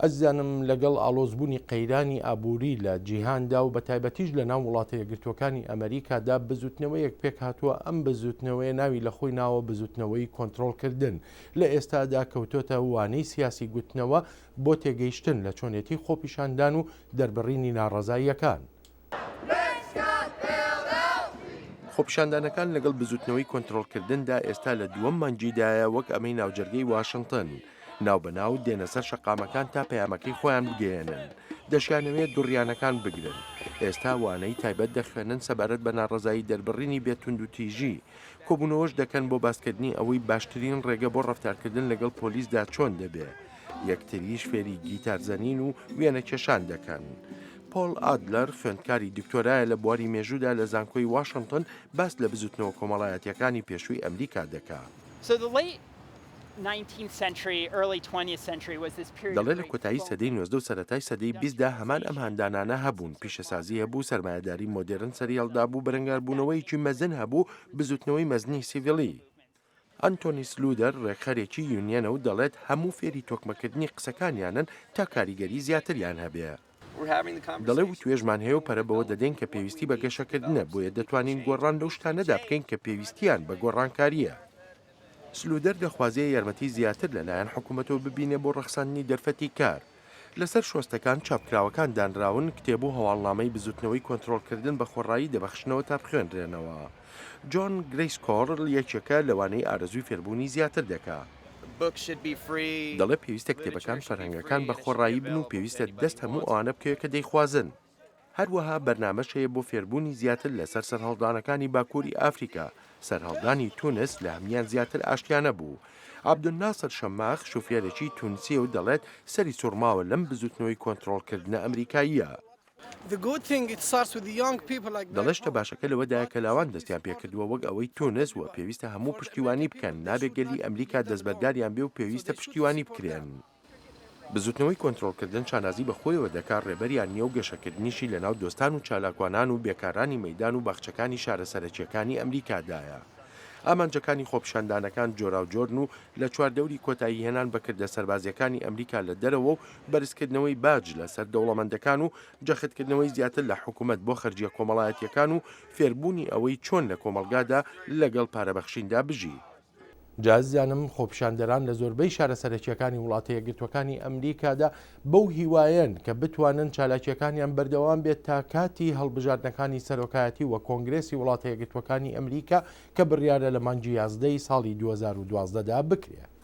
ئەزیزانم لەگەڵ ئاڵۆزبوونی قەیرانی ئابووری لە جیهاندا و بەتایبەتیش لە ناو وڵاتە یەکگرتووەکانی ئەمریکادا بزوتنەوەیەک پێکهاتووە ئەم بزوتنەوەیە ناوی لە خۆی ناوە بزوتنەوەی کۆنترۆڵکردن لە ئێستادا کەوتۆتە وانەی سیاسی گوتنەوە بۆ تێگەیشتن لە چۆنێتی خۆپیشاندان و دەربڕینی ناڕەزاییەکان. خۆپیشاندانەکان لەگەڵ بزوتنەوەی کۆنترۆڵکردندا ئێستا لە دووەم مانگیدایە وەک ئەمەی ناوجەرگەی واشنتن ناوبەناو دێنە سەر شەقامەکان تا پەیامەکەی خۆیان بگەیەنن دەشیانەوێت دوڕیانەکان بگرن ئێستا وانەی تایبەت دەخوێنن سەبارەت بە ناڕەزایی دەربڕینی بێ توندوتیژی کۆبوونەوەش دەکەن بۆ باسکردنی ئەوەی باشترین ڕێگە بۆ ڕەفتارکردن لەگەڵ پۆلیسدا چۆن دەبێ. یەکتریش فێری گیتارزەنین و وێنەکێشان دەکەن. پۆڵ ئادلەر خوێندکاری دکتۆرایە لە بواری مێژوودا لە زانکۆی واشنتن باس لە بزوتنەوە کۆمەڵایەتیەکانی پێشووی ئەمریکا دەکا. دەڵێ لە کۆتایی سەدەی 19 و سەرەتای سەدەی بیستدا هەمان ئەم هاندانانە هەبوون، پیشەسازی هەبوو، سەرمایەداری مۆدێرن سەریهەڵدابوو، بەرەنگاربوونەوەیەکی مەزن هەبوو، بزوتنەوەی مەزنی سیڤیلی. ئەنتۆنی سلودەر ڕێکخەرێکی یونیەنە و دەڵێت هەموو فێری تۆکمەکردنی قسەکانیانن تا کاریگەری زیاتریان هەبێ. دەڵێ وتوێژمان هەیە و پەرە بەوە دەدەین کە پێویستی بە گەشەکردنە، بۆیە دەتوانین گۆڕان لەو شتانەدا بکەین کە پێویستیان بە گۆڕانکارییە. سلودەر دەخوازێ یارمەتی زیاتر لەلایەن حکومەتەوە ببینێ بۆ ڕەخساندنی دەرفەتی کار. لەسەر شۆستەکان چاپکراوەکان دانراون، کتێب و هەواڵنامەی بزوتنەوەی کۆنترۆڵکردن بە خۆڕایی دەبەخشنەوە تا بخوێنرێنەوە. جۆن گرەیسکۆرل یەکێکە لەوانەی ئارەزووی فێربوونی زیاتر دەکا. دەڵێ پێویستە کتێبەکان فەرهەنگەکان بە خۆڕایی بن و پێویستە دەست هەموو ئەوانە بکەوێ کە دەیخوازن. هەروەها بەرنامەش هەیە بۆ فێربوونی زیاتر لەسەر سەرهەڵدانەکانی باکووری ئافریکا، سەرهەڵدانی تونس لە هەموان زیاتر ئاشتیانە بوو. عەبدولناسر شەماخ شوفێرێکی تونسییە و دەڵێت سەری سوڕماوە لەم بزووتنەوەی کۆنترۆڵکردنە ئەمریکاییە. دەڵێت شتە باشەکە لەوەدایە کە لاوان دەستیان پێکردووە وەک ئەوەی تونس و پێویستە هەموو پشتیوانی بکەن، نابێ گەلی ئەمریکا دەستبەرداریان بێ و پێویستە پشتیوانی بکرێن. بزوتنەوەی کۆنترۆڵکردن شانازی بە خۆیەوە دەکا ڕێبەریان نیە و گەشەکردنیشی لە ناو دۆستان و چالاکوانان و بێکارانی مەیدان و باخچەکانی شارە سەرەکیەکانی ئەمریکادایە. ئامانجەکانی خۆپیشاندانەکان جۆراوجۆرن و لە چواردەوری کۆتاییهێنان بە کردە سەربازیەکانی ئەمریکا لە دەرەوە و بەرزکردنەوەی باج لە سەر دەوڵەمەندەکان و جەختکردنەوەی زیاتر لە حکومەت بۆ خەرجیە کۆمەڵایەتیەکان و فێربوونی ئەوەی چۆن لە کۆمەڵگادا لەگەڵ پارەبەخشیندا بژی. جا ئەزیزانم خۆپیشاندەران لە زۆربەی شارە سەرەکییەکانی وڵاتە یەکگرتووەکانی ئەمریکادا بەو هیوایەن کە بتوانن چالاکییەکانیان بەردەوام بێت تا کاتی هەڵبژاردنەکانی سەرۆکایەتی و کۆنگرێسی وڵاتە یەکگرتووەکانی ئەمریکا کە بڕیارە لە مانگی 11 ساڵی 2012 دا بکرێ.